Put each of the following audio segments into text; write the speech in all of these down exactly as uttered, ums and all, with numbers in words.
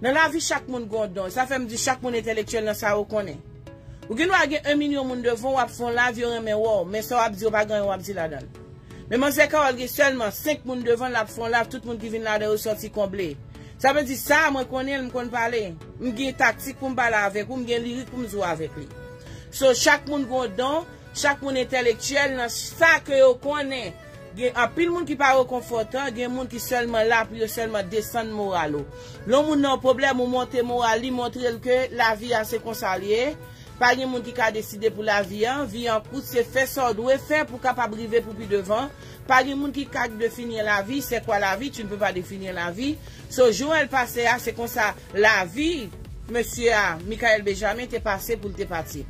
Nan lavi, chak moun gen yon don. Sa fè m di chak moun entèlektyèl nan sa yo konnen. Ou gen dwa gen yon milyon moun devan w, w ap fè yon live, yo renmen wè w, men sa w ap di, yo pa gen anyen w ap di ladan l. Men manzè Carole gen sèlman senk moun devan l, l ap fè yon live, tout moun ki vin ladan yo sòti konble. Sa vle di sa, mwen konnen l, m konn pale. M gen taktik pou m pale avèk ou, m gen lirik pou m jwe avèk li. So, chak moun gen yon don, chak moun entèlektyèl nan sa ke yo konnen. Gen anpil moun ki pa rekonfòtan, gen moun ki sèlman la pou yo sèlman desann moral ou. Lè yon moun nan yon pwoblèm, ou monte moral li, montre l ke lavi a se konsa l ye. Pa gen moun ki ka deside pou lavi an. Vi an kout, se fè sa w dwe fè pou w kapab rive pou pi devan. Pa gen moun ki ka defini lavi, c'est quoi la vie, tu ne peux pas définir la vie. So, jan l pase a, se konsa lavi mesye a, Michael Benjamin, te pase pou l te pati.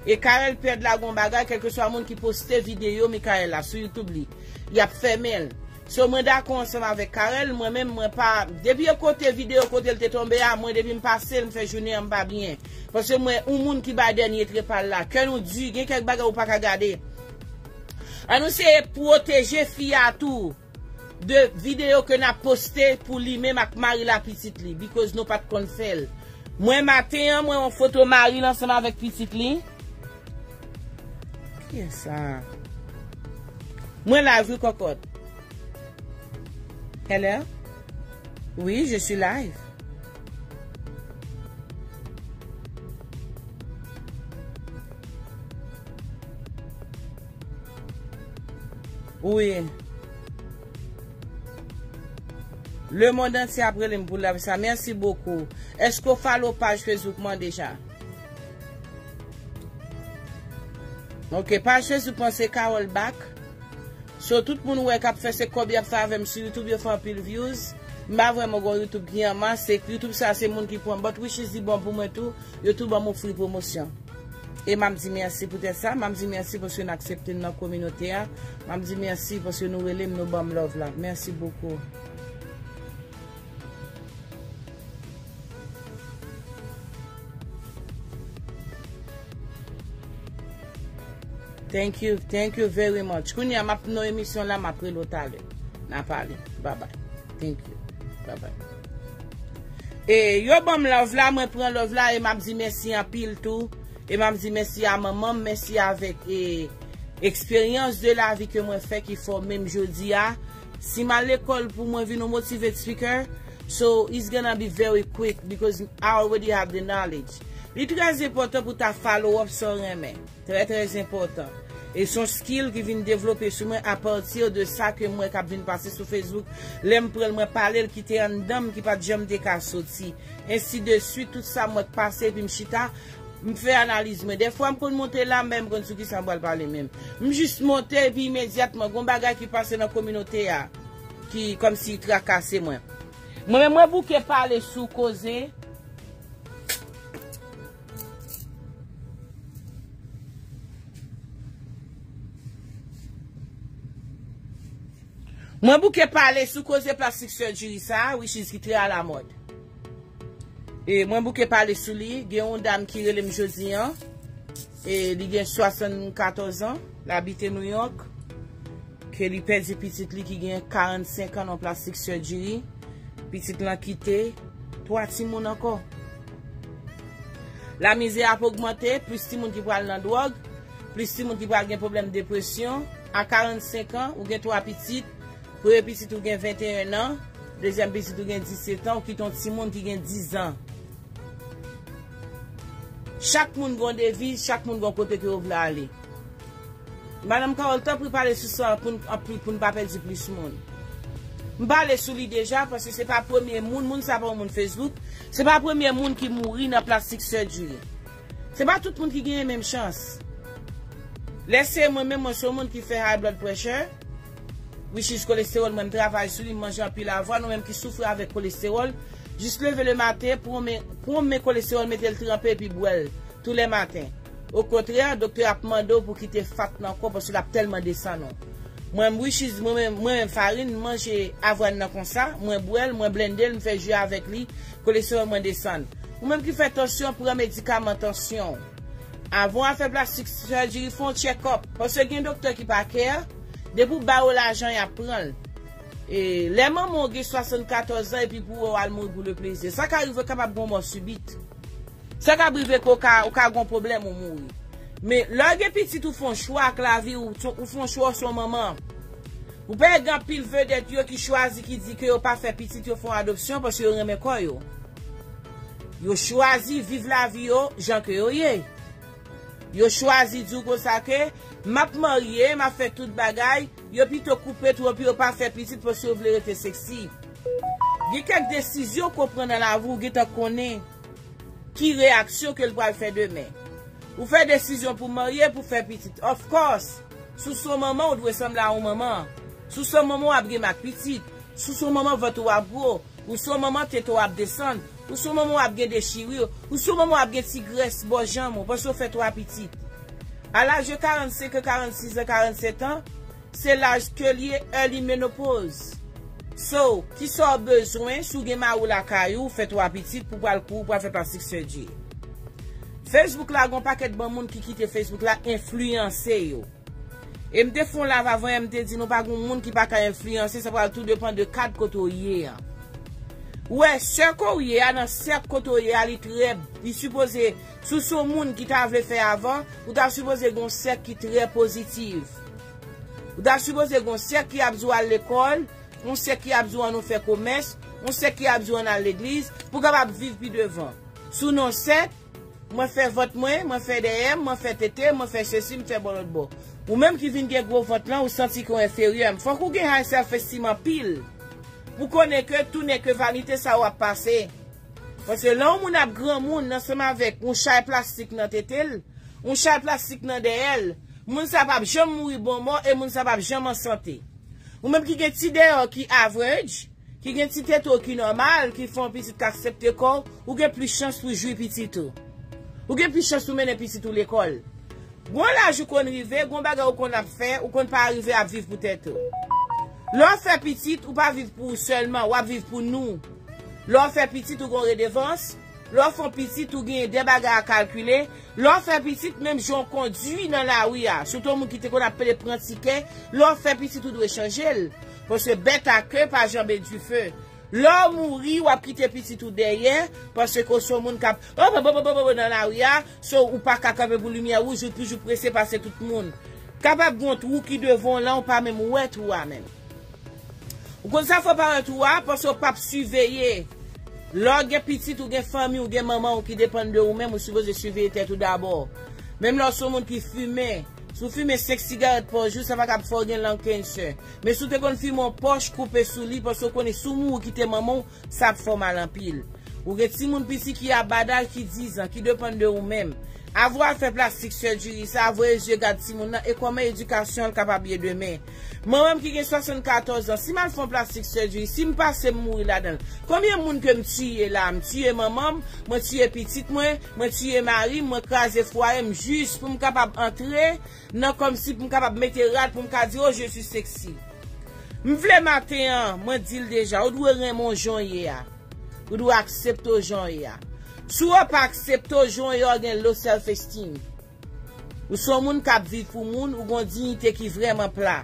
E Carel pèd la gon bagay, kèlkeswa moun ki poste videyo Michael la sou YouTube li, y ap fèmen l. So, mwen dakò ansanm avèk Carel, mwen menm, mwen pa, depi yo kote videyo kote l te tonbe a, mwen depi m pase l, m fè jounen an m pa byen. Paske mwen, yon moun ki bay dènye trepa l la, kè nou di, gen kèk bagay ou pa ka gade. Ann nou seye pwoteje fi a tou de videyo ke n ap poste pou li menm ak mari l ak pitit li, because nou pa t konn fè l. Mwen maten an, mwen yon foto mari l ansanm avèk pitit li. Kiyès sa? Mwen live wi kòkòt. Hello? Oui, je suis live. Wi. Lemonn antye ap rele m pou live sa. Mèsi bokou. Èske w follow paj Facebook mwen deja? Ok, paj Facebook mwen se Carole Back. So, tout moun wè k ap fè se kòb y ap fè avè m sou YouTube, yo fè anpil views. M pa vrèman gon YouTube ki an mas, se YouTube sa se moun ki pran. But wishes li bon pou mwen tou, yo tou ban m ofri pwomosyon. E m ap di mèsi poutèt sa, m ap di mèsi paske n aksepte m nan kominote a. M ap di mèsi paske nou rele m, nou ban m love la. Mèsi bokou. Thank you, thank you very much. Kounye a m ap nan emisyon la, m ap rele w talè. N a pale. Bye bye. Thank you. Bye bye. E yo ban m love la, mwen pran love la e m ap di mèsi anpil tou. E m ap di mèsi a manman m, mèsi avèk e, eksperyans de lavi ke mwen fè ki fòme m jodi a. Si m al lekòl pou mwen vin yon motivated speaker, so it's gonna be very quick because I already have the knowledge. Li trè enpòtan pou ta follow up sa w renmen. Trè, trè enpòtan. E se yon skill ki vin devlope sou mwen apati de sa ke m wè k ap vin pase sou Facebook. Lè m pran l, mwen pale l ki te anndan m, ki pa t janm te ka soti. Ensi de swit, tout sa m wè k pase, epi m chita, m fè analiz mwen. Dèfwa, m konn monte la, m pa menm konn sou kisa m pral pale menm. M jis monte, epi imedyatman, gon bagay ki pase nan kominote a, ki kòmsi trakase mwen. Mwen menm, mwen bouke pale sou koze. Mwen bouke pale sou koze plastic surgery sa, which is ki trè alamòd. E mwen bouke pale sou li, gen yon dam ki rele m jodi an, e li gen swasannkatòz an, l abite New York. Ke li pèdi pitit li ki gen karannsenk an nan plastic surgery. Pitit lan kite twa timoun ankò. Lamizè ap ogmante, plis timoun ki pral nan dwòg, plis timoun ki pral gen pwoblèm depresyon. A karannsenk an, ou gen twa pitit, premye pitit ou gen venteyen an, dezyèm pitit ou gen disèt an, ou kite yon timoun ki gen diz an. Chak moun gen yon deviz, chak moun gen yon kote ke yo vle ale. Madanm Carole, tanpri pale sou sa pou n, anpil, pou n pa pèdi plis moun. M pale sou li deja, paske se pa premye moun, moun sa pa yon moun Facebook, se pa premye moun ki mouri nan plastic surgery. Se pa tout moun ki genyen menm chans. Lè se mwen menm, mwen se yon moun ki fè high blood pressure, which is kolestewòl, mwen m travay sou li, m manje anpil avwàn, ou menm ki soufri avèk kolestewòl, jis leve le maten, pran men, pran men kolestewòl, mete l tranpe epi bwè l tou lè maten. Okontrè, doktè ap mande w pou kite fat nan kò paske l ap tèlman desann ou. Mwen, which is, mwen menm, mwen menm farin, m manje avwàn nan konsa, mwen bwè l, mwen blende l, m fè ji avèk li, kolestewòl mwen desann. Ou menm ki fè tansyon, pran medikaman tansyon w. Avan w al fè plastic surgery, fè yon check up. Paske gen doktè ki pa care, depi w ba yo lajan, y ap pran l. E lè manman w gen swasannkatòz an epi pou wè w al mouri pou le plezi, sa ka rive, kapab gen yon mò sibit. Sa ka rive ke w ka, ou ka gen yon pwoblèm ou mouri. Men lè w gen pitit, ou fè yon chwa ak lavi w, ou fè yon chwa, ou se yon manman. Ou pa gen anpil vedèt yo ki chwazi, ki di ke yo pa fè pitit, yo fè yon adopsyon paske yo renmen kò yo. Yo chwazi viv lavi yo jan ke yo ye. Yo chwazi di w konsa ke m ap marye, m ap fè tout bagay, yo pito koupe twou epi yo pa fè pitit paske yo vle rete seksi. Gen kèk desizyon ke w pran nan lavi w, ou gentan konnen ki reyaksyon ke l pral fè demen. Ou fè desizyon pou w marye, pou w fè pitit. Of course, si w se yon manman, ou dwe sanble a yon manman. Si w se yon manman, w ap gen mak pitit. Si w se yon manman, vant ou ap gwo. Ou se yon manman, tete w ap desann. Ou se yon manman, w ap gen dechiri. Ou se yon manman, w ap gen ti grès bò janm ou, paske w fè twa pitit. A laj de karannsenk an, karannsis an, karannsèt an, se laj ke l ye, early menopause. So, kisa w bezwen, si w gen mari w lakay ou, w fè twa pitit pou w pral kouri, pou w pral fè plastik surgery? Facebook la, gen yon pakèt bon moun ki kite Facebook la enfliyanse yo. E m te fè yon live avan yè, m te di nou pa gen moun ki pa ka enfliyanse, sa pral tou depann de kad kote w ye an. Ou wè, sèk ou ye a, nan sèk kote w ye a, li trè, li sipoze, si w se yon moun ki ta vle fè avan, ou ta sipoze gen yon sèk ki trè pozitif. Ou ta sipoze gen yon sèk ki ap di w al lekòl, yon sèk ki ap di w ann nou fè komès, yon sèk ki ap di w ann al legliz, pou w kapab viv pi devan. Si w nan yon sèk, mwen fè vant mwen, mwen fè dèyè m, mwen fè tete, mwen fè sesi, m fè bò lòt bò. Ou menm ki vin gen gwo vant lan, ou santi ke w enferyè. Fòk ou gen high self esteem anpil. Pou konnen ke tout n'est que vanité sa w ap pase. Paske lè yon moun ap granmoun ansanm avèk yon chay plastik nan tete l, yon chay plastik nan dèyè l, moun sa p ap janm mouri bon mò e moun sa p ap janm an sante. Ou menm ki gen ti dèyè w ki average, ki gen ti tete w ki nòmal, ki fè yon pitit k aksepte kò w, ou gen plis chans pou jwi pitit ou. Ou gen plis chans pou mennen pitit ou lekòl. Bon, laj ou konn rive, gon bagay ou konn ap fè, ou konn pa rive ap viv pou tèt ou. Lè w fè pitit, ou pa viv pou ou sèlman, w ap viv pou nou. Lè w fè pitit, ou gon redevans. Lè w fè pitit, ou gen de bagay a kalkile. Lè w fè pitit, menm jan w kondui nan lari a, sitou moun ki te konn ap pede pran tikè, lè w fè pitit, ou dwe chanje l. Paske bèt a ke pa janbe dife. Lè w mouri, w ap kite pitit ou dèyè, paske w se yon moun k ap nan lari a, so ou pa ka kanpe pou limyè wouj, ou toujou prese pase tout moun. Kapab gen yon twou ki devan w lan, ou pa menm wè twou a menm. Ou konn sa fè w pa wè twou a, paske w p ap siveye. Lè w gen pitit, ou gen fanmi, ou gen manman w ki depann de ou menm, ou sipoze siveye tèt ou dabò. Menm lè w se yon moun ki fimen, si w fimen senk sigarèt pa jou, sa pa kab fè w gen lung cancer. Men si w te konn fimen yon pòch, koupe sou li, paske w konnen si w mouri kite manman w, sa ap fè w mal anpil. Ou gen timoun piti ki abada, ki diz an, ki depann de ou menm. Avan w al fè plastik surgery sa, voye zye gad timoun nan e kòman edikasyon l kapab ye demen. Mwen menm ki gen swasannkatòz an, si m al fè yon plastik surgery, si m pase m mouri ladan l, konbyen moun ke m tiye la? M tiye manman m, mwen tiye pitit mwen, mwen tiye mari m, mwen kraze fwaye m jis pou m kapab antre nan kòmsi pou m kapab mete rad pou m ka di, "Oh, je suis sexy." M vle maten an, mwen di l deja, ou dwe renmen w jan w ye a. Ou dwe aksepte w jan w ye a. Si w pa aksepte w jan w ye a, w gen low self esteem. Ou se yon moun k ap viv pou moun, ou gen yon diyite ki vrèman pla.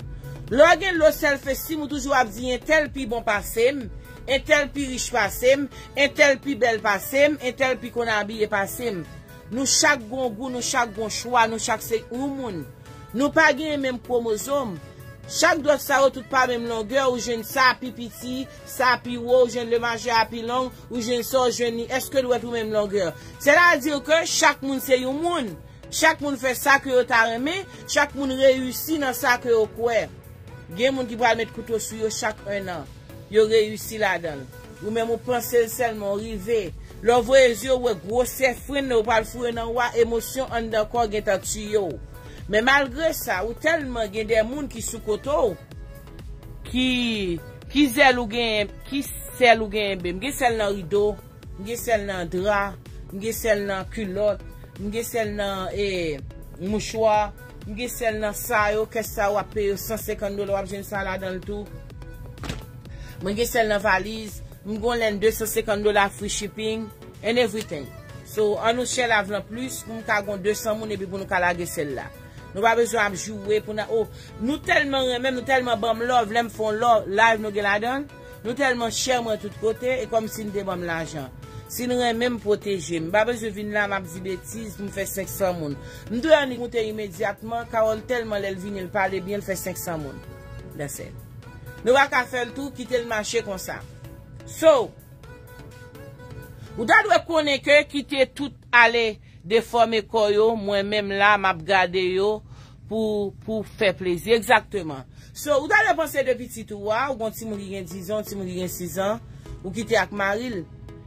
Lè w gen low self esteem, ou toujou ap di, "Entèl pi bon pase m, entèl pi rich pase m, entèl pi bèl pase m, entèl pi konn abiye pase m." Nou chak gen yon gou, nou chak gen yon chwa, nou chak se yon moun. Nou pa genyen menm kwomozòm. Chak dwèt sa yo tout pa menm longè, ou jwenn sa pi piti, sa pi wo, ou jwenn le majè a pi long, ou jwenn sa, ou jwenn li. Èske dwèt ou menm longè? Sètadi ke chak moun se yon moun. Chak moun fè sa ke yo ta renmen, chak moun reyisi nan sa ke yo kwè. Gen moun ki pral met kouto sou yo chak ennan. Yo reyisi ladan l. Ou menm ou panse l sèlman, ou rive. Lè w voye zye w wè gwosè fren nan, ou pral foure nan wa, emosyon anndan kò w gentan tiye w. Men malgre sa, ou tèlman gen de moun ki sou kote w, ki, ki zèl ou gen, ki sèl ou gen enben. M gen sèl nan rido, m gen sèl nan dra, m gen sèl nan kilòt, m gen sèl nan, eh, mouchwa, m gen sèl nan sa yo, kès sa yo w ap peye yo san senkant dola, w ap jwenn sa ladan l tou. Mwen gen sèl nan valiz, m gon lèn de san senkant dola free shipping and everything. So, an nou share live lan plis pou m ka gon de san moun epi pou nou ka lage sèl la. Nou pa bezwen ap joure pou n a, oh, nou tèlman renmen m, nou tèlman ban m love, lè m fè yon love, live nou gen ladan l. Nou tèlman chè mwen tout kote, e kòmsi n te ban m lajan. Si n renmen m, pwoteje m. M pa bezwen vin la, m ap di betiz pou m fè senk san moun. M dwe annik moute imedyatman, Carole tèlman lè l vini, l pale byen, l fè senk san moun. That's it. Nou pa ka fè l tou, kite l mache konsa. So, ou ta dwe konnen ke kite tout ale defòme kò yo, mwen menm la, m ap gade yo pou, pou fè plezi. Egzakteman. So, ou ta dwe panse de pitit ou a, ou gon timoun ki gen diz an, yon timoun ki gen sis an, ou kite ak mari l.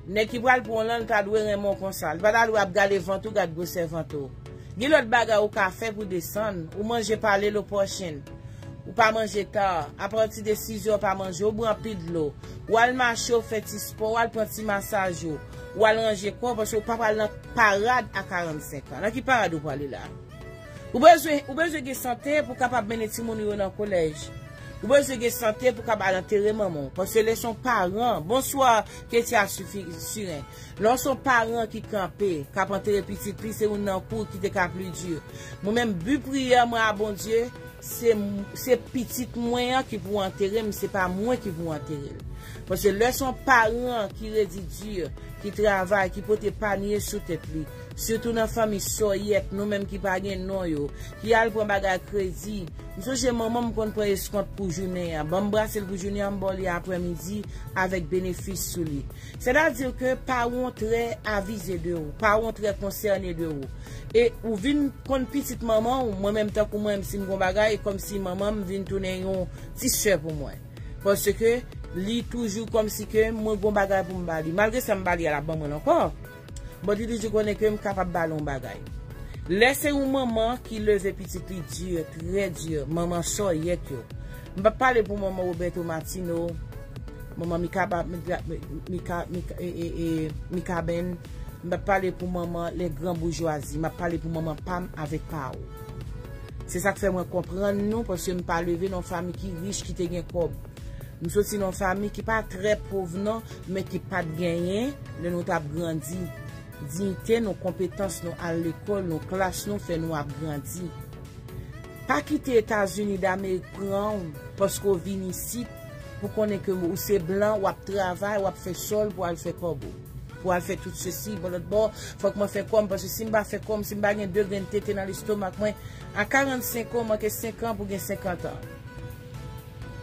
Nèg ki pral pran w lan, l ta dwe renmen w konsa. Li pa ta dwe ap gade vant ou, gad gwosè vant ou. Gen lòt bagay ou ka fè pou desann. Ou manje pale lo pòchen. Ou pa manje ta. Apati de sis zè ou pa manje, ou bwè anpil dlo. Ou al mache, ou fè ti spò, ou al pran ti masaj ou. Ou al ranje kò w, paske ou pa pral nan parad a karannsenk an. Nan ki parad ou prale la? Ou bezwen, ou bezwen gen sante pou kapab mennen timoun ou yo nan kolèj. Ou bezwen gen sante pou kapab al antere manman w. Paske lè se yon paran, bonswa, Ketia Siren. Lè w se yon paran ki kanpe, k ap antere pitit li, se youn nan kou ki te ka pli di. Mwen menm, bi priyè mwen a Bondye, se, se pitit mwen an ki pou antere m, se pa mwen ki pou antere l. Paske lè se yon paran ki redi di, ki travay, ki pote panye sou tèt li, sitou nan fanmi sòyèt, nou menm ki pa gen non yo, ki al pran bagay kredi. M sonje manman m konn pran eskont pou jounen an. Ban m brase l pou jounen an, m ba w li aprèmidi avèk benefis sou li. Sètadi ke paran w trè avize de ou, paran w trè konsène de ou. E ou vin konn pitit manman w, mwen menm tankou mwen, si m gon bagay, e kòmsi manman m vin tounen yon ti sè pou mwen. Paske li toujou kòmsi ke mwen gon bagay pou m ba li. Malgre sa m ba li a, l ap ban mwen l ankò. Bon, li toujou konnen ke m kapab ba l yon bagay. Lè se yon manman ki leve pitit li di, trè di, manman sòyèt yo. M p ap pale pou manman Roberto Martino, manman Mika, Mika, Mika, Mika, e, e, e, Mikaben. M p ap pale pou manman lè gran boujwazi. M ap pale pou manman pa m avèk pa ou. Se sa k fè mwen konprann nou, paske m pa leve nan yon fanmi ki rich, ki te gen kòb. M soti nan yon fanmi ki pa trè pòv non, men ki pa t genyen lè nou t ap grandi. Diyite nou, konpetans nou, al lekòl nou, klas nou fè nou ap grandi. Pa kite Etazini Damerik pran w paske w vin isit pou konnen ke ou se blan, w ap travay, w ap fè sòl pou al fè kòb ou. Pou al fè tout sesi, bò lòt bò, fòk mwen fè kò m, paske si m pa fè kò m, si m pa gen de grenn tete nan lestomak mwen, a karannsenk an, w manke senk an pou gen senkant an.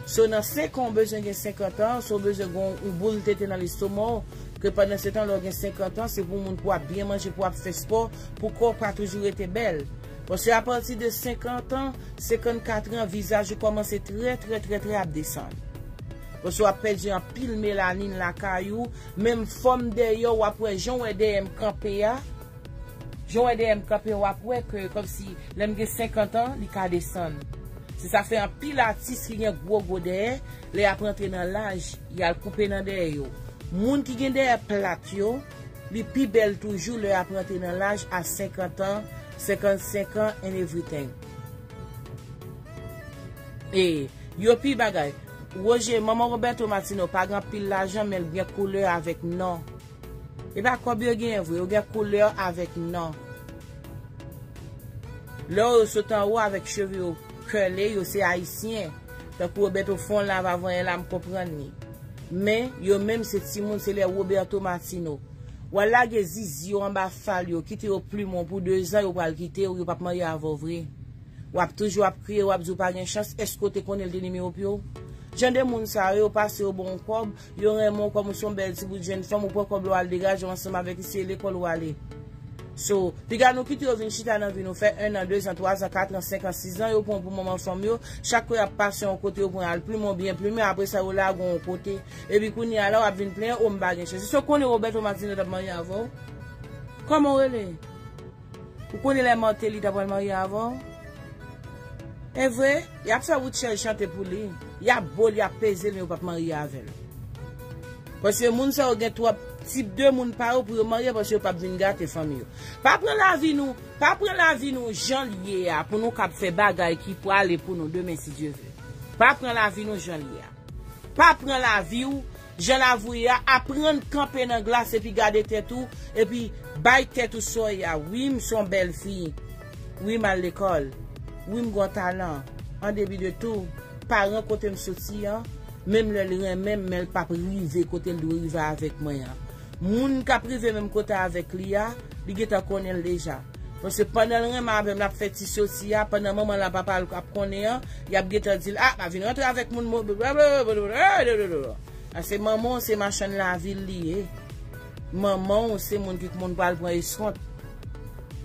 So, nan senk an, w bezwen gen senkant an, so, w bezwen gen yon boul tete nan lestoma w, ke pandan se tan, lè w gen senkant an, se pou moun pou w ap byen manje, pou w ap fè spò, pou kò w pa toujou rete bèl. Paske apati de senkant an, senkannkat an, vizaj ou kòmanse trè, trè, trè, trè ap desann. Paske w ap pèdi anpil melanin lakay ou, menm fòm dèyè w, w ap wè jan w wè dèyè m kanpe a, Jan w wè dèyè m kanpe, w ap wè ke kòmsi lè m gen senkant an, li ka desann. Se sa fè anpil atis ki gen gwo gwo dèyè, lè y ap rantre nan laj, y al koupe nan dèyè yo. Moun ki gen dèyè plat yo, li pi bèl toujou lè y ap rantre nan laj a senkant an, senkannsenk an and everything. E yo pi bagay. Roger, manman Roberto Martino pa gen anpil lajan, men l gen koulè avèk non. E pa kòb yo genyen vre, yo gen koulè avèk non. Lè yo sot anwo avèk cheve yo kèle, yo se ayisyen. Tankou Roberto fè yon live avan yè la, m konprann li. Men, yo menm se timoun, se lè Roberto Martino. W al lage zizi yo anba fal yo, kite yo plimen w pou dezan, yo pral kite w, yo p ap marye avè w vre. W ap toujou ap kriye, w ap di w pa gen chans, èske w te konnen l te nimewo pye w? Jan de moun sa yo, yo pase yo ba w yon kòb, yo renmen w kòm ou se yon bèl ti bout jèn fanm, ou pran kòb la w al degaje w ansanm avèk li, se lekòl ou ale. So, piga nou kite yo vin chita nan vi nou, fè en an, dezan, twazan, katran, senkan, sizan, yo pran w pou manman fanm yo, chak kou y ap pase yon kote, yo pran al plimen w byen plimen, apre sa yo lage w yon kote. Epi kounye a la, w ap vin plenyen, o m pa gen chans. Si w konnen Roberto Martino t ap marye avè w, kòman w rele? Ou konnen lè Martelly ta pral marye avè w? E vre, y ap fè Rutshelle chante pou li. Y ap bo l, y ap peze l, men yo p ap marye avè l. Paske moun sa yo gen twòp tip de moun pa yo pou yo marye, paske yo p ap vin gate fanmi yo. Pa pran lavi nou, pa pran lavi nou jan l ye a pou nou kab fè bagay ki prale pou nou demen, si Dye vle. Pa pran lavi nou jan l ye a. Pa pran lavi w jan l ap voye a, aprann kanpe nan glas epi gade tèt ou, epi bay tèt ou sa w ye a. Wi, m se yon bèl fi. Wi, m al lekòl. Wi, m gen yon talan. An depi de tou, paran kote m soti an, menm lè l renmen m, men l p ap rive kote l dwe rive avèk mwen an. Moun k ap rive menm kote avèk li a, li gentan konnen l deja. Paske pandan l renmen avè m, l ap fè ti soti a, pandan manman l ak papa l ap konnen an, y ap gentan di l, "A, pa vin rantre avèk moun mo-, blablabla." Paske manman w se machann lavil li ye. Manman w se moun ki moun pral pran eskont.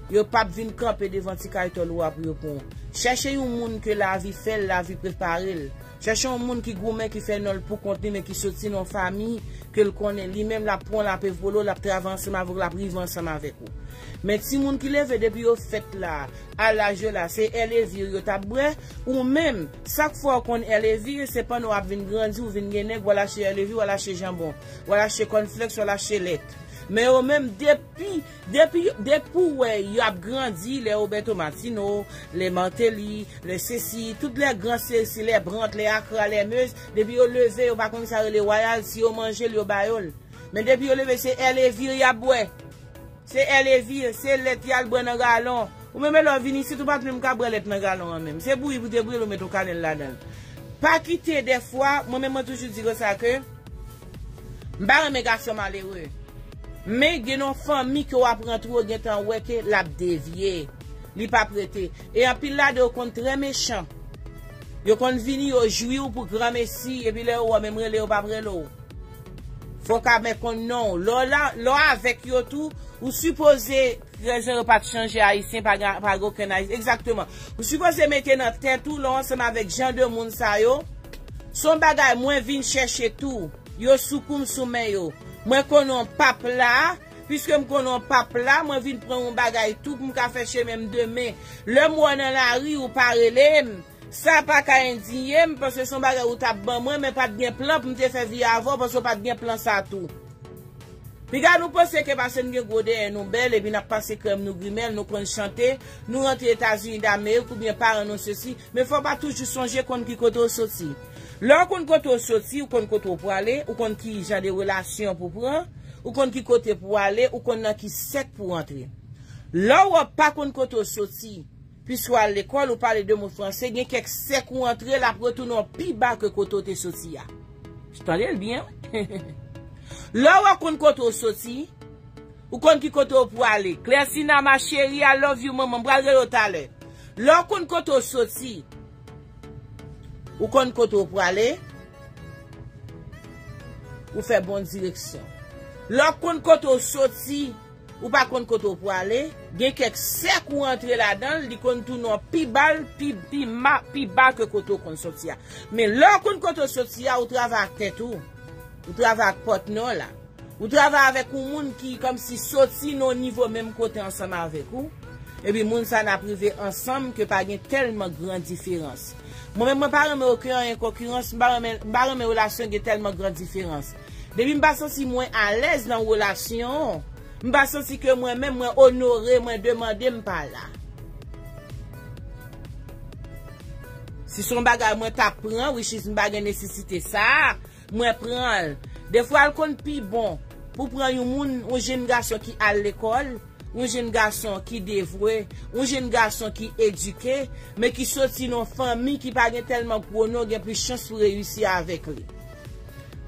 Yo p ap vin kanpe devan ti kay tòl ou a pou yo pran w. Chèche yon moun ke lavi fè l, lavi prepare l. Chèche yon moun ki goumen, ki fè non l pou kont li, men ki soti nan yon fanmi ke l konnen. Li menm, l ap pran w, l ap evole w, l ap travay ansanm avè w, l ap rive ansanm avèk ou. Men timoun ki leve depi yo fèt la, a laj yo la, se èlevir yo t ap bwè. Ou menm, sak fè w konn èlevir, se pandan w ap vin grandi, ou vin gen nèg, w al achte èlevir, w al achte janbon, w al achte kònflèks, w al achte lèt. Men yo menm, depi, depi, depi w wè y ap grandi, lè Roberto Martino, lè Martelly, lè sesi, tout lè gran sesi, lè Brandt, lè Accra, lè Meuse, depi yo leve, yo pa konn sa rele royalty, yo manje l, yo ba yo l. Men depi yo leve, se èlevir y ap bwè. Se èlevir, se lèt y al bwè nan galon. Ou menm lè w vin isit, ou pa t menm ka bwè lèt nan galon an menm. Se bouyi pou te brile, ou met yon kanèl ladan l. Pa kite dèfwa, mwen menm mwen toujou di konsa ke m pa renmen gason malere. Men gen yon fanmi ke w ap rantre, w gentan wè ke l ap devye. Li p ap rete. E anpil ladan yo konn trè mechan. Yo konn vini, yo jwi w pou granmesi, epi lè yo wè w menm rele, yo p ap rele w. Fò w ka men konn non w. Lè w la, lè w avèk yo tou, ou sipoze, rezon yo pa t chanje Ayisyen, pa gen, pa gen okenn Ayisyen. Egzakteman. Ou sipoze mete nan tèt ou, lè w ansanm avèk jan de moun sa yo, se yon bagay mwen vin chèche tou. Yo sou kou m sou men yo. Mwen konnen w p ap la, piske m konnen w p ap la, mwen vin pran yon bagay tou pou m ka fè chemen m demen. Lè m wè w nan lari, ou pa rele m. Sa pa ka endiye m, paske se yon bagay ou t ap ban mwen, men pa t gen plan pou m te fè vi avè w, paske w pa t gen plan sa tou. Piga nou panse ke paske n gen gwo dèyè, nou bèl, epi n ap pase krèm, nou grimèl, nou konn chante, nou rantre Etazini Damerik, oubyen paran nou sesi, men fò w pa toujou sonje konn ki kote w soti. Lè w konn kote w soti, ou konn kote w prale, ou konn ki jan de relasyon pou pran, ou konn ki kote pou ale, ou konn nan ki sèk pou rantre. Lè w pa konn kote w soti, piske w al lekòl, ou pale de mo franse, gen kèk sèk ou antre, l ap retounen w pi ba ke kote w te soti a. Tande l byen, wi. Lè w konn kote w soti, ou konn ki kote w pou ale. Clesina, ma chérie, I love you, manman. M pral rele w talè. Lè w konn kote w soti, ou konn kote w pou ale, ou fè bon direksyon. Lè w konn kote w soti, ou pa konn kote w pou ale, gen kèk sèk ou antre ladan l, li konn tounen w pi ba l, pi, pi ma, pi ba ke kote w konn soti a. Men lè w konn kote w soti a, ou travay ak tèt ou. Ou travay ak pòtnè w la. Ou travay avèk yon moun ki kòmsi soti nan yon nivo menm kote ansanm avèk ou. Epi moun sa n ap rive ansanm ke pa gen tèlman gran diferans. Mwen menm, mwen pa renmen okenn anyen konkirans, m pa renmen, m pa renmen relasyon gen tèlman gran diferans. Depi m pa santi mwen alèz nan relasyon an, m pa santi ke mwen menm mwen onore, mwen demande m pa la. Si se yon bagay mwen t ap pran, which is m pa gen nesesite sa, mwen pran l. Defwa l konn pi bon pou pran yon moun, yon jenn gason ki al lekòl, yon jenn gason ki devwe, yon jenn gason ki edike, men ki soti nan yon fanmi ki pa gen tèlman gwo non, gen plis chans pou reyisi avèk li.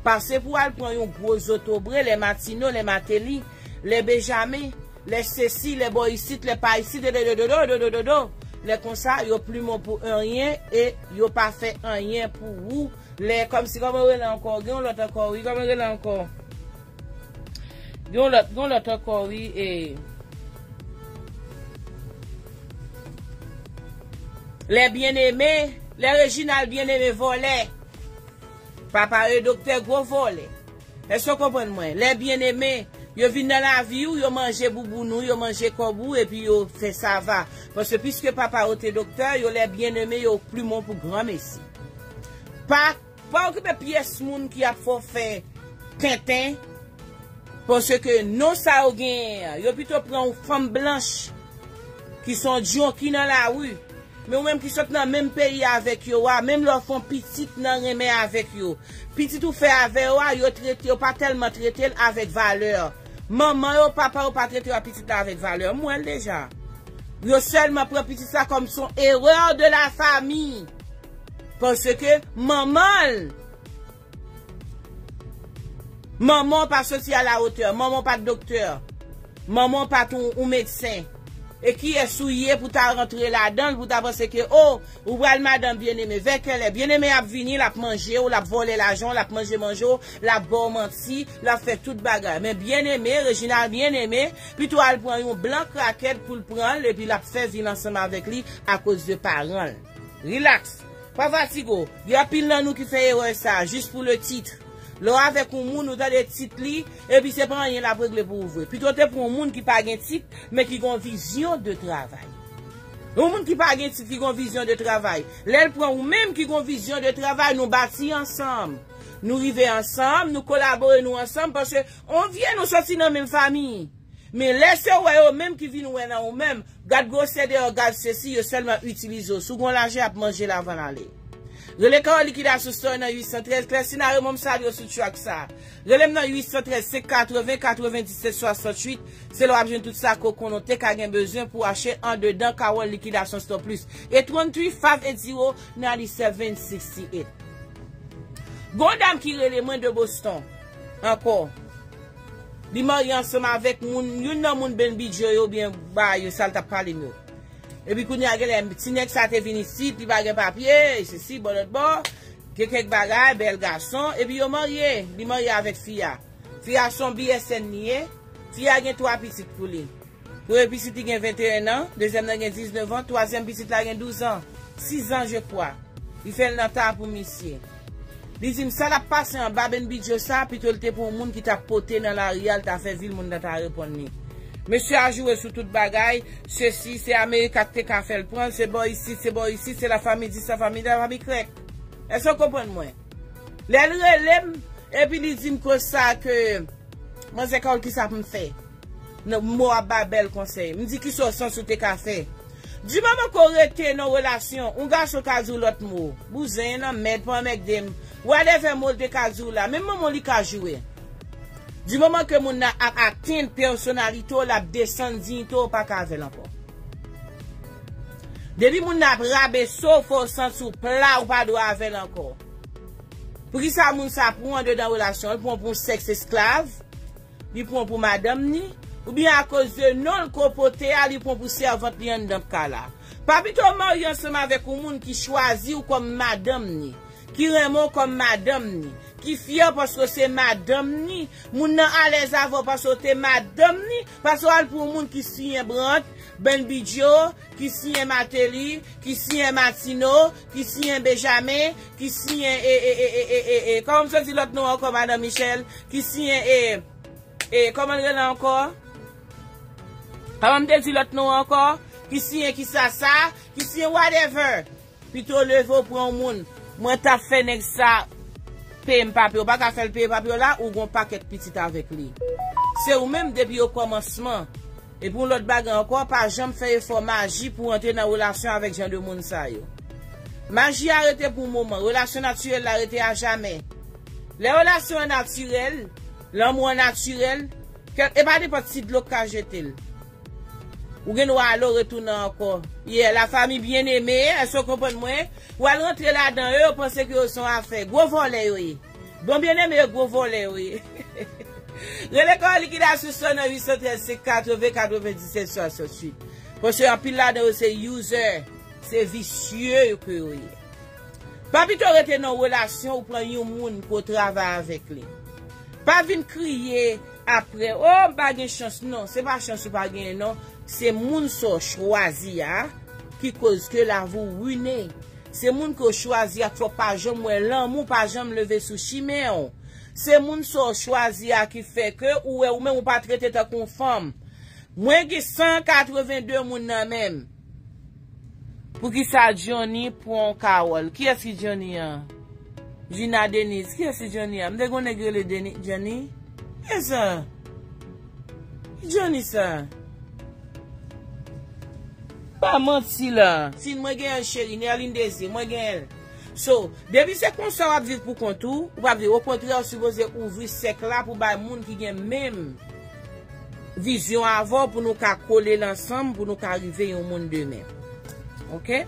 Pase pou al pran yon gwo zotobre, lè Matino, lè Mateli, lè Benjamen, lè sesi, lè bò isit, lè pa isit, dodododododododo. Lè konsa, yo pli bon pou anyen e yo pa fè anyen pou ou. Lè, kòmsi, kòman yo rele ankò? Gen yon lòt ankò, wi, kòman yo rele ankò? Gen yon lòt, gen yon lòt ankò, wi, e. Lè Byeneme, lè Reginald Byeneme vòlè. Papa e doktè gwo vòlè. Èske w konprann mwen? Lè Byeneme, yo vin nan lavi w, yo manje bouboun ou, yo manje kòb ou, epi yo fè sava. Paske piske papa yo te doktè, yo lè Byeneme, yo pli bon pou granmesi. Pa, pa okipe pyès moun ki ap fè w fè tenten, paske non sa yo genyen an, yo pito pran yon fanm blanch ki se yon djonki nan lari. Men ou menm ki sot nan menm peyi avèk yo a, menm lè w fè yon pitit nan renmen avèk yo, pitit ou fè avè yo a, yo trete, yo pa tèlman trete l avèk valè. Manman yo, papa yo pa trete yo a pitit la avèk valè. M wè l deja. Yo sèlman pran pitit sa kòm son erè de la fami. Paske manman l, manman w pa soti a la otè, manman w pa t doktè, manman w pa t yon, yon medsen. E kiyès ou ye pou ta rantre ladan l, pou ta panse ke, o, ou pral madanm Byeneme? Vè kèl è? Byeneme ap vini, l ap manje w, l ap vòlè lajan w, l ap manje manje w, l ap ba w manti, l ap fè tout bagay. Men Byeneme, Reginald Byeneme, pito al pran yon blan krakèt pou l pran l, epi l ap fè vi l ansanm avèk li akoz de paran l. Rilaks. Pa fatige w. Gen anpil nan nou ki fè erè sa, jis pou le tit. Lè w avèk yon moun, ou tande tit li, epi se pa anyen l ap regle pou ou vre. Pito te pran yon moun ki pa gen tit, men ki gen yon vizyon de travay. Yon moun ki pa gen tit, ki gen yon vizyon de travay. Lè l pran ou menm ki gen yon vizyon de travay, nou bati ansanm. Nou rive ansanm, nou kolabore nou ansanm, paske on vye nou soti nan menm fanmi. Men lè se wè yo menm ki vin wè nan ou menm, gad gwosè deyò, gad sesi, yo sèlman itilize w. Si w gen lajè, y ap manje l avan l ale. Rele Kawòl Likidasyon Store nan uit san trèz. Klèsina Remon, m salye w sou track sa. Rele m nan uit san trèz, senk katreven, katrevendiset, swasanntuit. Se la w ap jwenn tout sa ke w konnen w te ka gen bezwen pou achte andedan Kawòl Likidasyon Store Plus. Eight one three, five eight zero, nine seven six eight. Gon dam ki rele mwen de Boston. Ankò. Li marye ansanm avèk moun, youn nan moun Ben Bidjo yo, oubyen ba yo, sa l t ap pale m yo. Epi kounye a, genlè ti nèg sa te vin isit, li pa gen papye, sesi, bò lòt bò, gen kèk bagay, bèl gason, epi yo marye, li marye avèk fi a. Fi a se yon B S N li ye, fi a gen twa pitit pou li. Premye pitit li gen venteyen an, dezyèm nan gen diznèf an, twazyèm pitit la gen douz an, sis an, je crois. Li fè l nan ta pou misye. Li di m sa l ap pase anba Ben Bidjo sa, pito l te pran yon moun ki t ap pote nan lari a, l ta fè vi l, moun nan ta reponn li. Mesye a joure sou tout bagay, sesi, se Amerika ki te ka fè l pran l, se bò isit, se bò isit, se la famille di, sa famille da, famille krèk. Èske w konprann mwen? Lè l rele m, epi li di m konsa ke Manzè Kawòl, kisa pou m fè? Nan mo ap bay bèl konsèy. M di, kisa w santi w te ka fè? Di moman ke w rete nan relasyon, yon gason ka di w lòt mo. Bouzen, lanmèd, pa anmègde m. Whatever mo l te ka di w la. Menm manman w li ka joure. Di moman ke moun nan ap atenn pèsonalite w, l ap desann diyite w, ou pa ka avè l ankò. Depi moun nan ap rabese w, fò w santi w pla, ou pa dwe avè l ankò. Poukisa moun sa pran w andedan relasyon an? Li pran w pou yon sèks esklav? Li pran w pou madanm ni? Oubyen akoz de non l ke w pote a, li pran w pou sèvant li anndan kay la? Pa pito w marye ansanm avèk yon moun ki chwazi w kòm madanm ni, ki renmen w kòm madanm ni, ki fyè w paske w se madanm ni, moun nan alèz avè w paske w te madanm ni, pase w al pran yon moun ki siyen Brandt, Ben Bidjo, ki siyen Martelly, ki siyen Martineau, ki siyen Benjamin, ki siyen, e, e, e, kòman m te di lòt non ankò, Madan Michel, ki siyen, e, e, kòman l rele ankò? Kòman m te di lòt non ankò? Ki siyen ki sa sa, ki siyen whatever. Pito leve w pran yon moun. Mwen t ap fè nèg sa peye m papye. Ou pa ka fè l peye papye w la, ou gon pakèt pitit avèk li. Se ou menm depi okòmansman. Epi yon lòt bagay ankò, pa janm fè efò maji pou w antre nan relasyon avèk jan de moun sa yo. Maji a rete pou yon moman, relasyon natirèl la rete ajamè. Lè relasyon an natirèl, lanmou an natirèl, kè, e pa nenpòt ti dlo k ka jete l. Ou gen dwa ale, w retounen ankò. Yeah, la famille bien-aimée, èske w konprann mwen? W al rantre ladan yo, yo panse ke yo se yon afè. Gwo vòlè yo ye. Bon, bien-aimé yo, gwo vòlè yo ye. Rele Kawòl Likidasyon Store nan uit san trèz, senk katreven, katrevendiset, swasanntuit. Paske anpil ladan yo se user, se visye yo ke yo ye. Pa pito rete nan relasyon ou pran yon moun pou w travay avèk li. Pa vin kriye apre, o, m pa gen chans, non. Se pa chans ou pa genyen, non. Se moun sa w chwazi a ki koz ke lavi w rine. Se moun ke w chwazi a k fè w pa janm wè lanmou, pa janm leve sou chimen w. Se moun sa w chwazi a ki fè ke ou wè ou menm ou pa trete tankou yon fanm. Mwen gen san katreven de moun nan men m. Poukisa Johnny pran Carole? Kiyès ki Johnny an? Gina Denise. Kiyès ki Johnny an? M te gen yon nèg rele Deni-, Johnny? Kiyès sa? Ki Johnny sa? Pa manti la. Si mwen gen l, cheri, Nerline Désir, mwen gen l. So, depi se konsa w ap viv pou kont ou, ou p ap viv. Okontrè, ou sipoze ouvri sèk la pou bay moun ki gen menm vizyon avè w pou nou ka kole l ansanm, pou nou ka rive yon moun demen. Oke?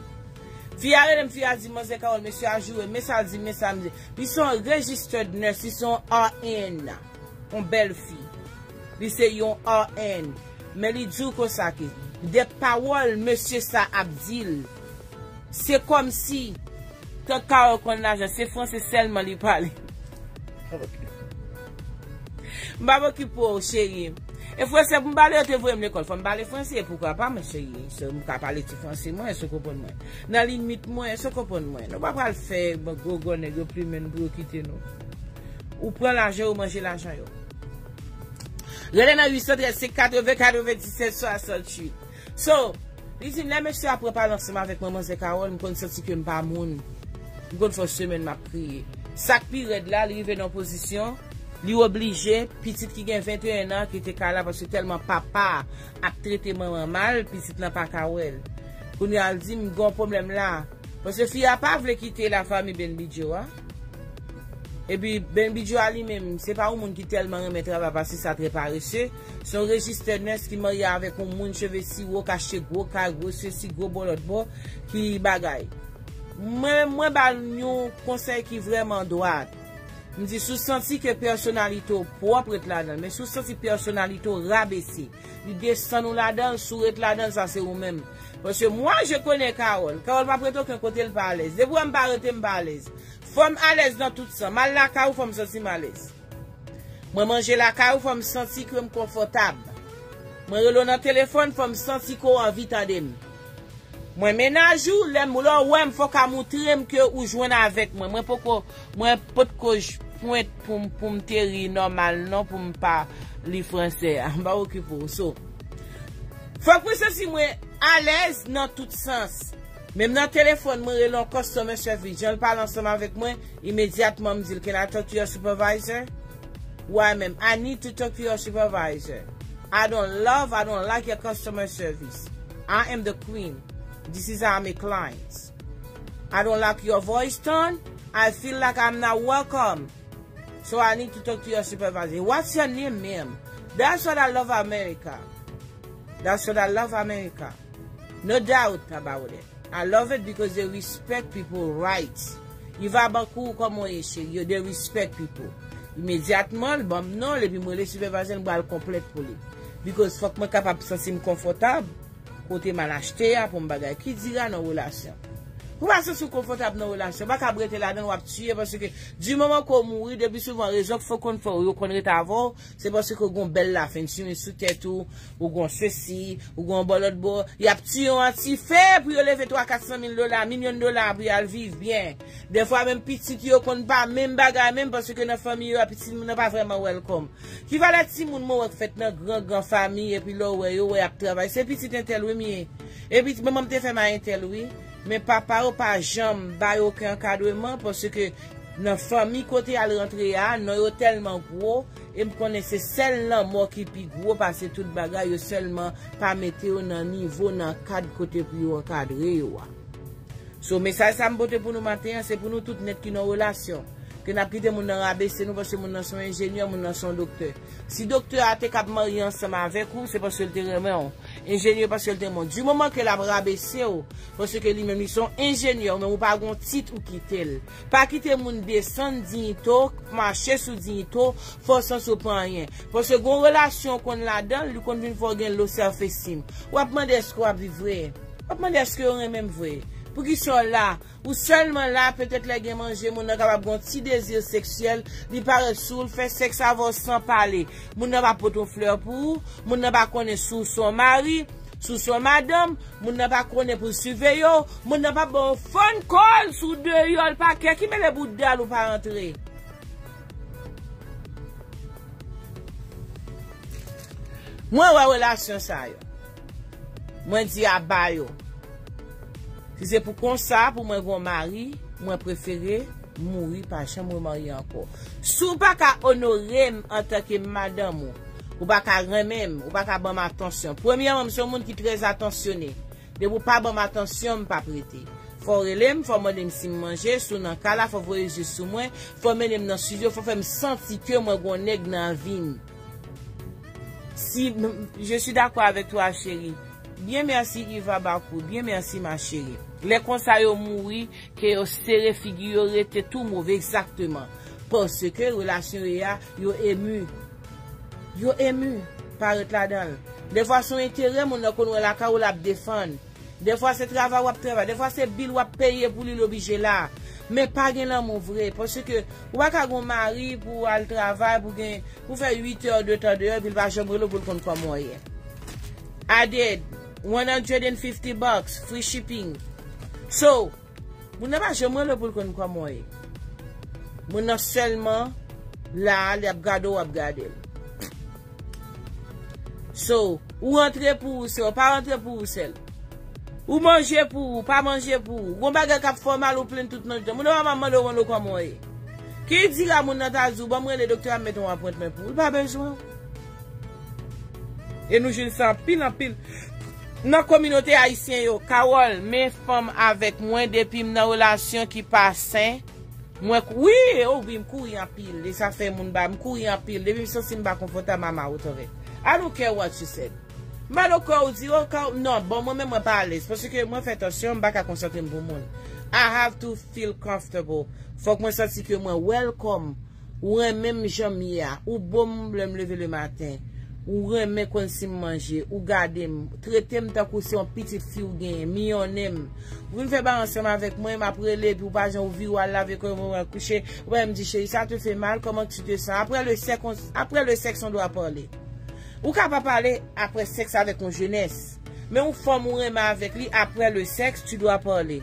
Fi a rele m, fi a di, "Manzè Carole, mesye a joure m, men sa l di m, men sa l di m." Li se yon registered nurse, li se yon R N, yon bèl fi. Li se yon R N. Men li di w konsa ke de pawòl mesye sa ap di l, se kòmsi, tank Carole konn lajan, se franse sèlman li pale. M pa p okipe w, cheri. E franse pou m pale, yo te voye m lekòl. Fò m pale franse, poukwa pa, mwen, cheri? Se, m ka pale ti franse mwen, èske w konprann mwen? Nan limit mwen, èske w konprann mwen? Nou pa pral fè gwo gwo nèg yo plimen n pou yo kite nou. Ou pran lajan yo, manje lajan yo. Rele nan uit san trèz, senk katreven, katrevendiset, swasanntuit. So, li di m, lè mesye a pran pale ansanm avèk mwen, manzè Carole, m konn santi ke m pa moun. M konn fè yon semèn m ap kriye. Sa k pi rèd la, li rive nan yon pozisyon, li oblije, pitit ki gen venteyen an, ki te ka la, paske tèlman papa ap trete manman mal, pitit lan pa ka wè l. Kounye a, l di m, gen yon pwoblèm la. Paske fi a pa vle kite lafanmi Ben Bidjo a. Epi Ben Bidjo a li menm, se pa yon moun ki tèlman renmen travay paske sa trè parese. Se yon rejistè nès ki marye avèk yon moun cheve siwo, k achte gwo kay, gwo sesi, gwo bò lòt bò, ki bagay. Mwen, mwen ba l yon konsèy ki vrèman dwat. M di, si w santi ke pèsonalite w pwòp, ret ladan l. Men si w santi pèsonalite w rabese, li desann ou ladan l, si w ret ladan l, sa se ou menm. Paske mwa, je konnen Carole. Carole p ap rete okenn kote l pa alèz. Depi w wè m pa rete, m pa alèz. Fò m alèz nan tout sans. M al lakay ou, fò m santi m alèz. Mwen manje lakay ou, fò m santi ke m konfòtab. Mwen rele w nan telefòn, fò m santi ke w anvi tande m. Mwen mennaj ou, lè m, lè w wè m, fò w ka montre m ke ou jwenn avèk mwen. Mwen poko, mwen potko j-, pwent pou m, pou m te ri nòmal non, pou m pa li franse a. M pa okipe w. So, fòk mwen santi mwen alèz nan tout sans. Menm nan telefòn, mwen rele yon customer service. Jan l pale ansanm avèk mwen, imedyatman m di l, "Can I talk to your supervisor?" Why, ma'am? "I need to talk to your supervisor. I don't love, I don't like your customer service. I am the queen. This is how I'm a client. I don't like your voice tone. I feel like I'm not welcome. So I need to talk to your supervisor." "What's your name, ma'am?" That's what I love America. That's what I love America. No doubt about it. I love it because they respect people rights. Iva Bankou, kòman w ye, cheri? Yo, they respect people. Imedyatman, l ban m non l, epi m rele sipèvayzè l, m pral konplent pou li. Because fòk mwen kapab santi m konfòtab kote m al achte a pou m bagay. Ki dira nan relasyon? Ou pa santi w konfòtab nan relasyon, pa ka rete ladan l, w ap tiye, paske di moman ke w mouri, depi souvan rezon k fè w konn fè w, yo konn ret avè w, se paske w gen yon bèl lafen, ti menm sou tèt ou, ou gen sesi, ou gen bò lòt bò, y ap tiye w an ti fe pou yo leve twa kat san mil dola, milyon dola pou y al viv byen. Dèfwa menm pitit yo konn pa menm bagay menm, paske nan fanmi yo a pitit moun nan pa vrèman welcome. Ki valè timoun mwen wè k fèt nan gran gran fanmi, epi lè w wè yo, wè y ap travay, se pitit entèl wi m ye. Epi manman m te fè m a entèl wi. Men papa yo pa janm ba yo okenn ankadreman, paske nan fanmi kote y al rantre a, non yo tèlman gwo, e m konnen se sèl lanmò ki pi gwo pase tout bagay, yo sèlman pa mete yo nan nivo, nan kad kote pou yo ankadre yo a. So, mesaj sa m pote pou nou maten an, se pou nou tout nèt ki nan relasyon. Ke n ap kite moun nan rabese nou, paske moun nan se yon enjenyè, moun nan se yon doktè. Si doktè a te kab marye ansanm avèk ou, se paske l te renmen w. Enjenyè, paske l te renmen w. Di moman ke l ap rabese w, paske li menm li se yon enjenyè, ou menm ou pa gen yon tit, ou kite l. Pa kite moun desann diyite w, mache sou diyite w, fè w santi w pa anyen. Paske gen yon relasyon w konn ladan l, li konn vin fè w gen low self esteem. W ap mande èske w ap viv vre? W ap mande èske yo renmen m vre? Poukisa w la? Ou sèlman la, petèt lè gen manje, moun nan kapab gen yon ti dezi seksyèl, li parèt sou w, l fè sèks avè w san pale. Moun nan pa pote yon flè pou ou, moun nan pa konnen si w se yon mari, si w se yon madanm, moun nan pa konnen pou l siveye w, moun nan pa ba w yon phone call si w deyò, l pa kè, ki mele bouda l ou pa rantre. Mwen wè relasyon sa yo. Mwen di aba yo. Si se pou konsa, pou mwen gen yon mari, mwen prefere mouri pa janm remarye ankò. Si w pa ka onore m antanke madanm ou, ou pa ka renmen m, ou pa ka ban m atansyon. Premyèman, m se yon moun ki trè atansyone. Depi w pa ban m atansyon, m p ap rete. Fò w rele m, fò w mande m si m manje, si w nan kay la, fò w voye je sou mwen, fò w mennen m nan estidyo, fò w fè m santi ke mwen gen yon nèg nan vi m. Si, je suis d'accord avec toi, chérie. Bien merci, Yva Bakou. Bien merci, ma chérie. Lè konsa yo mouri, ke yo sere figi yo, rete tou move, egzakteman. Paske relasyon yo a, yo emu. Yo emu. Pa ret ladan l. Defwa se yon enterè moun nan konn wè lakay ou l ap defann. Defwa se travay w ap travay. Defwa se bil w ap peye pou li, l oblije la. Men pa gen lanmou vre. Paske ou pa ka gen yon mari pou w al travay, pou gen, pou fè uit è de tan deyò, epi l pa janm rele w pou l konn kòman w ye. I did one hundred and fifty bucks, free shipping. So, moun nan pa janm rele w pou l konn kòman w ye. Moun nan sèlman la, li ap gade w, w ap gade l. So, ou rantre pou ou sèl, ou pa rantre pou ou sèl. Ou manje pou ou, pa manje pou ou. Gon bagay k ap fè w mal, ou plenn tout nan tan. Moun nan pa mande w, mande w kòman w ye. Ki dira moun nan ta di w, ban m rele doktè a, m mete yon apwentman pou ou. Li pa bezwen w. E nou jwenn sa anpil, anpil. Nan kominote ayisyen yo, Carole, men fanm avèk mwen depi m nan relasyon ki pa sen. Mwen, k- wi, oh wi, m kouri anpil. E sa fè moun ba, m kouri anpil. Depi m santi m pa konfòtab, m a ma otan vè. I don't care what you said. M pa dakò ou di, oh, ka, non, bon, mwen menm, mwen pa alèz. Paske mwen fè tansyon, m pa ka konsantre m pou moun. I have to feel comfortable. Fòk mwen santi ke mwen welcome. Ou renmen m jan m ye a. Ou bo m lè m leve le maten. Ou renmen konn si m manje. Ou gade m. Trete m tankou se yon pitit fi ou genyen. Miyonnen m. Ou vin fè bagay ansanm avèk mwen, m ap rele, epi ou pa jan ou vire, w al lave kò w, mwen kouche. Ou pa m di, chérie, ça te fait mal, comment tu te sens? Après le sexe, on, après le sexe, on doit parler. Ou ka pa pale après sexe avec yon jenès. Men yon fanm ou renmen avèk li, après le sexe, tu dois parler.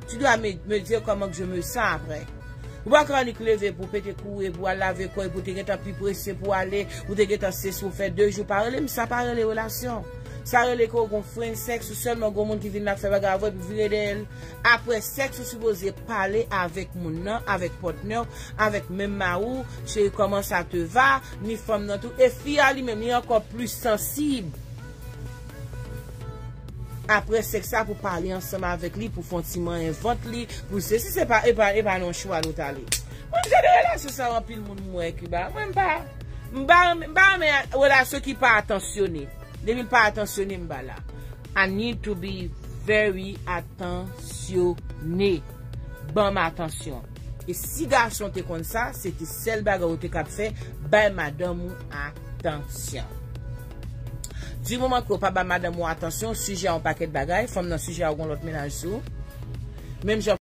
Tu dois me, me dire comment que je me sens après. Ou pa ka annik leve pou pete kouri, pou al lave kò, pou te gentan pi prese pou ale, ou te gentan se sou fè de jou pa rele m, sa pa rele relasyon. Sa rele ke w gon friend sex, ou sèlman gon moun ki vin la k fè bagay avè w, epi vire dèyè l. Apre sèks, ou sipoze pale avèk moun nan, avèk patnè w, avèk menm mari w, cheri, comment ça te va, ni fanm nan tou. E fi a li menm, li ankò plis sansib. Apre sèks la, pou pale ansanm avèk li, pou fè yon ti manyen vant li, pou sesi, se pa, e pa, e pa nan chwa nou t ale. Mwen, jan de relasyon sa yo, anpil moun m wè Kiba. Mwen, m pa, m pa, m pa renmen relasyon ki pa atansyone. Depi l pa atansyone, m pa la. I need to be very atansyone. Ban m atansyon. E si gason te konn sa, se te sèl bagay ou te kab fè, bay madanm ou atansyon. Di moman ke w pa ba madanm ou atansyon, sijè a yon pakèt bagay, fanm nan sijè a yon lòt mennaj sou. Menm jan